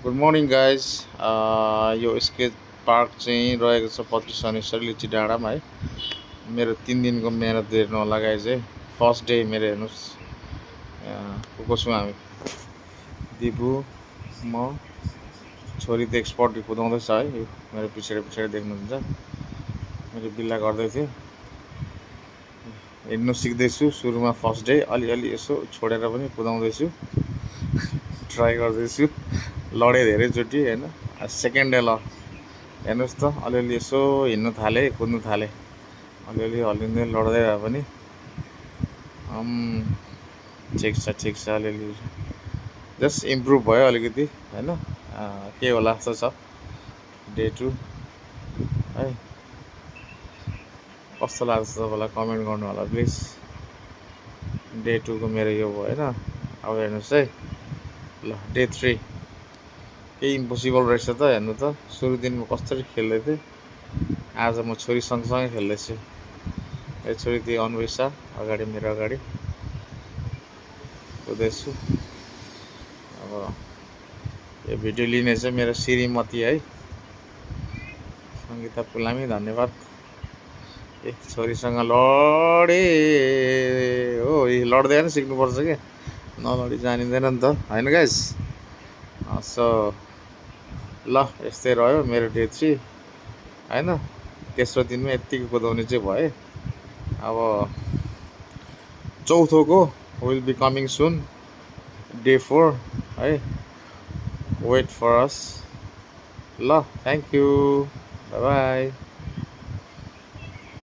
Good morning guys. यो skate park चाहिँ रहेको छ 25 शनिश्चर लिची डाँडामा है। मेरो 3 दिनको मेहनत हेर्नु लगाए चाहिँ फर्स्ट डे मेरो हेर्नुहोस् को छु हामी दिपु म छोरी त एक्सपर्ट कुदाउँदैछ है। यो मेरो पछाडि देख्नुहुन्छ मैले बिल्ला गर्दै थिएँ, हिँड्नु सिक्दैछु। सुरुमा फर्स्ट डे अलिअलि यसो छोडेर पनि कुदाउँदैछु, ट्राई गर्दैछु। लडेँ धेरैचोटि होइन। सेकेन्ड डे ल हेर्नुहोस् त अलिअलि यसो हिँड्नु थालेँ, कुद्नु थालेँ, अलिअलि हल्लिँदै लड्दै भए पनि ठिक छ अलिअलि जस्ट इम्प्रुभ भयो अलिकति होइन। के होला जस्तो छ डे 2 है। कस्तो लाग्छ तपाईँलाई कमेन्ट गर्नु होला प्लिज। डे 2 को मेरो यो भयो होइन। अब हेर्नुहोस् है ल डे 3 केही इम्पोसिबल रहेछ त। हेर्नु त सुरु दिनमा कसरी खेल्दै थिएँ, आज म छोरी सँगसँगै खेल्दैछु। ए छोरी त्यो अन्वेषा अगाडि मेरो अगाडि कुदैछु। अब यो भिडियो लिने चाहिँ मेरो श्रीमती है, सङ्गीता पुलामी, धन्यवाद। ए छोरीसँग लडे हो, लड्दै नै सिक्नुपर्छ क्या, नलडी जानिँदैन नि त होइन गाइस। सो ल यस्तै रह्यो मेरो डे 3 होइन। तेस्रो दिनमा यत्तिकै कुदाउने चाहिँ भए। अब चौथोको will be coming soon day 4 है। Wait for us. ल थ्याङ्क यू, बाई बाई।